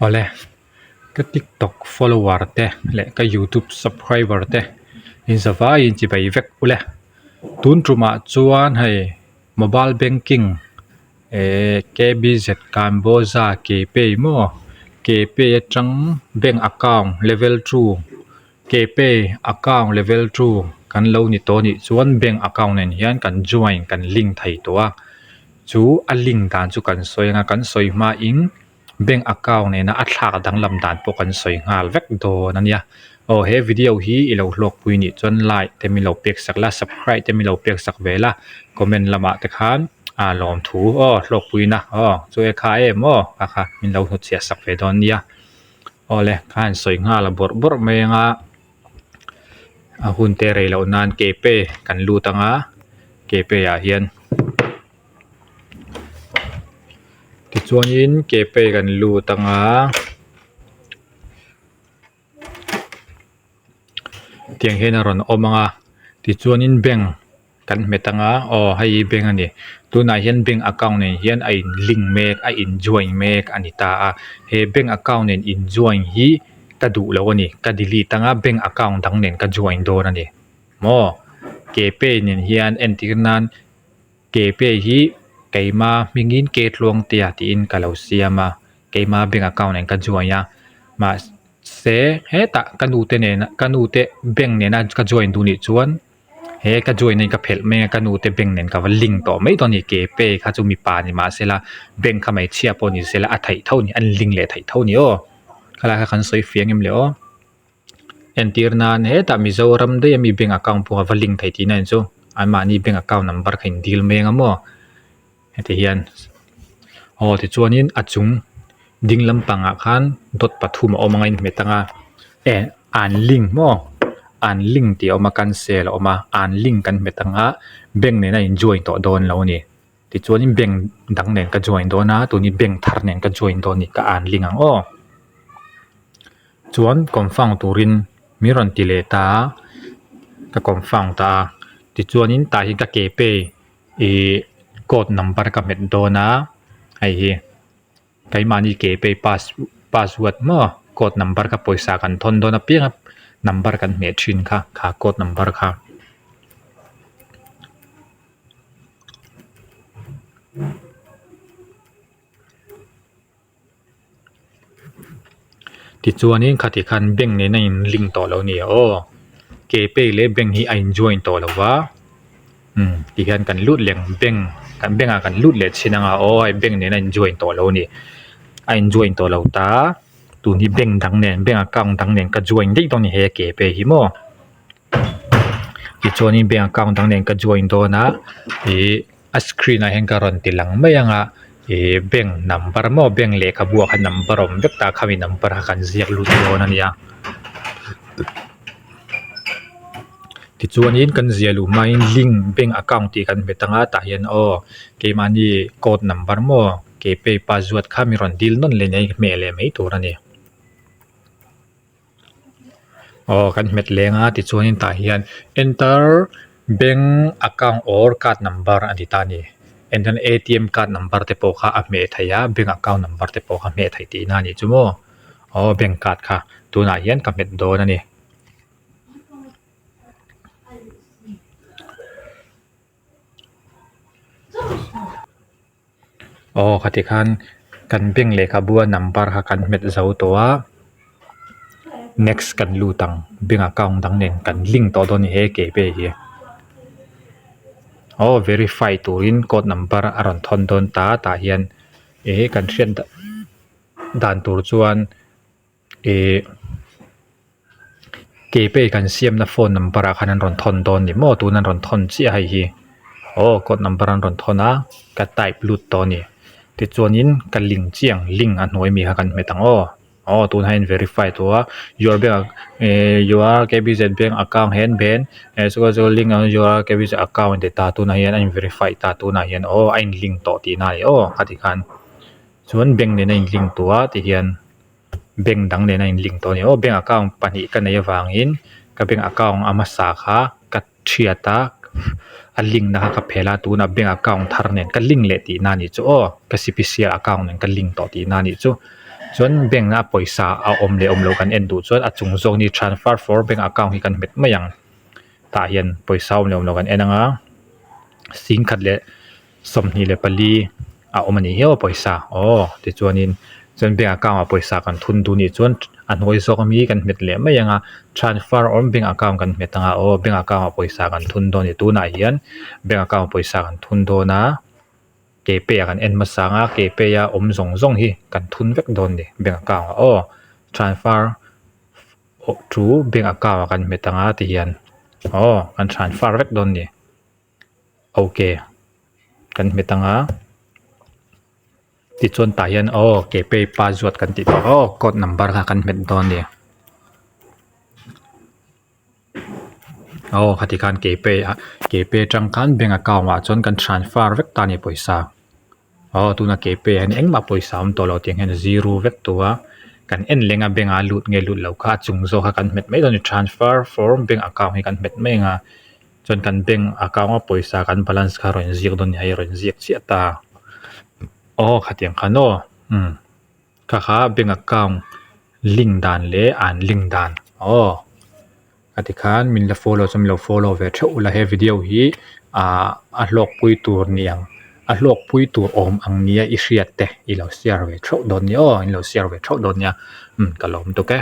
Awle, ka tiktok follower te leh ka youtube subscriber te inzavaiin chibai vek ule. Tun tumah chuan hei mobile banking ehh KBZ Kanbawza Kpay maw Kpay atang bank account level two Kpay account level two kan lo ni tawh anih chuan bank account nen hian kan join kan link thei tawh a chu a link dan chu kan sawi anga kan sawi hmain bank account nena a thlak danglam dan pawh kan sawi nghal vek dawn a nia aw he video hi i lo hlawkpui nih chuan like te min lo pek sak la subscribe te min lo pek sak ve la comment lamah te khan a lawmthu aw hlawkpui na aw chu e kha em aw kha kha min lo hnutchhiah sak ve dawn nia awle kha han sawi nghal a bawrh bawrh mai anga a hun te rei loh nan ke pe kan lut anga ke pe ah hian. Tichuanin ke pay kan lut anga tiang hian a rawn awm anga tichuanin bank kan hmet anga aw hei hi bank a ni tunah hian bank account nen hian a in link mek a in join mek a ni ta a he bank account nen in join hi ka duh lo a ni ka delete anga bank account dang nen ka join dawn a ni maw ke pay nen hian entir nan. Ke pay hi keima hmingin ke tluangtea tiin ka lo siam a keima bank account nen ka join a mahse hetah ka nu te nena ka nu te bank nena ka join duh nih chuan he ka join na hi ka phelh mai a ka nu te bank nen ka va link tawh mai dawn a ni ke pay kha chu mipa ni mahsela bank kha hmeichhia pawh ni sela a theih tho a ni an link leh theih tho a ni aw khalai kha kan sawi fiah ang em le aw. Entir nan hetah Mizoram daih ami bank account pawh a va link thei tihna in chu anmahni bank account number kha in dil mai anga maw heti hian aw tichuanin a chung ding lampangah khan dot pathum a awm anga inhmet anga eh an link maw an link tih a awm a cancel a awm a an link kan hmet anga bank nena in join tawh dawn lo a ni. Tichuanin bank dang nen ka join dawn a tuni bank thar nen ka join dawn a ni ka an link ang aw. Chuan confirm turin min rawn ti leh ta a ka confirm ta a tichuanin tah hian ka ke pay ih code number ka hmet dawn a hei hi keimahni ke pay pass password maw code number kha pawisa kan thawn dawn apiang a number kan hmeh thin kha kha code number kha. Tichuanin khati khan bank nen a in link tawh lo a ni aw ke pay leh bank hi a in join tawh lo va umm ti hian kan lut leh ang bank kan bank ah kan lut leh chin anga aw hei bank nen a in join tawh lo a ni a in join tawh lo ta tun hi bank dang nen bank account dang nen ka join daih dawn a ni he ke pay hi maw tichuanin bank account dang nen ka join dawn a ih. A screen ah hian ka rawn ti lang mai ang a ih bank number maw bank lehkhabu ah khan number a awm vek ta khami number kha kan ziak lut dawn a nia tichuanin kan ziah luh hmain link bank account tih kan hmet ang a tah hian aw keimahni code number maw ke pay password kha mi rawn dil nawn leh nia hmeh leh mai tur a ni. Aw kan hmet leng a tichuanin tah hian enter bank account or card number a ni ta a ni entirna A T M card number te pawh kha a hmeh theih a bank account number te pawh kha a hmeh theih tihna a nih chu maw aw bank card kha tunah hian ka hmet dawn a ni. Aw khati khan kan bank lehkhabu a number kha kan hmet zo tawh a next kan lut ang bank account dang nen kan link tawh dawn a ni he ke pay hi aw verify turin code number a rawn thawn dawn ta tah hian eh kan hriat dan tur chuan. Ihh ke pay kan siamna phone number ah khan an rawn thawn dawn ni maw tuna an rawn thawn chiah hei hi aw code number an rawn thawn a ka type lut tawh a ni tichuanin ka link chiah ang link a hnuai mi kha kan hmet ang aw aw tunah hian verify tawh a your bank ehh your K B Z bank account hian ben link your K B Z account a ti ta tunah hian a in verify ta tunah hian aw a in link tawh tihna a ni aw khati khan chuan bank nen a in link tawh a tihian. Bank dang nen a in link tawh a ni aw bank account pahnih ka neih avangin ka bank account a hmasa kha ka thiat a a link na kha ka phel a tunah bank account thar nen ka link leh tihna a nih chu aw ka C P C account nen ka link tawh tihna a nih chu. Chuan bank a pawisa a awm leh awm loh kan en duh chuan a chung zawk ni transfer for bank account hi kan hmet mai ang tah hian pawisa awm leh awm loh kan en anga singkhat leh 24 a awm a nih hiau a pawisa aw tichuanin chuan bank account ah pawisa kan thun duh nih chuan a hnuai zawk ami kan hmet leh mai ang a transfer awm bank account kan hmet ang a aw bank account ah pawisa kan thun dawn a ni tunah hian bank account ah pawisa kan thun dawn a ke pay ah kan en hmasa ang a ke pay a awm zawng zawng hi kan thun vek dawn a ni bank account ah aw transfer to bank account ah kan hmet ang a tihian aw kan transfer vek dawn a ni. Ok kan hmet ang a tichuan tah hian aw ke pay password kan tih tawh aw code number kha kan hmet dawn a ni aw khati khan ke pay ah ke pay atang khan bank account ah chuan kan transfer vek ta a ni pawisa. Aw tuna ke pay ah hian engmah pawisa a awm tawh lo tiang hian zero vek tawh a kan en leng a bank ah a lut nge lut lo kha a chung zawk kha kan hmet mai dawn a ni transfer from bank account hi kan hmet mai ang a chuan kan bank account a pawisa kan balance kha a rawn inziak dawn a ni hei a rawn inziak chiah ta aw khatiang khan aw umm kha kha bank account link dan leh an link dan aw. A tikhan min la follow chu min lo follow ve theuh ula he video hi ahh a hlawkpui tur niang a hlawkpui tur awm ang nia i hriat te i lo share ve theuh dawn nia aw in lo share ve theuh dawn nia umm ka lawm tuk e.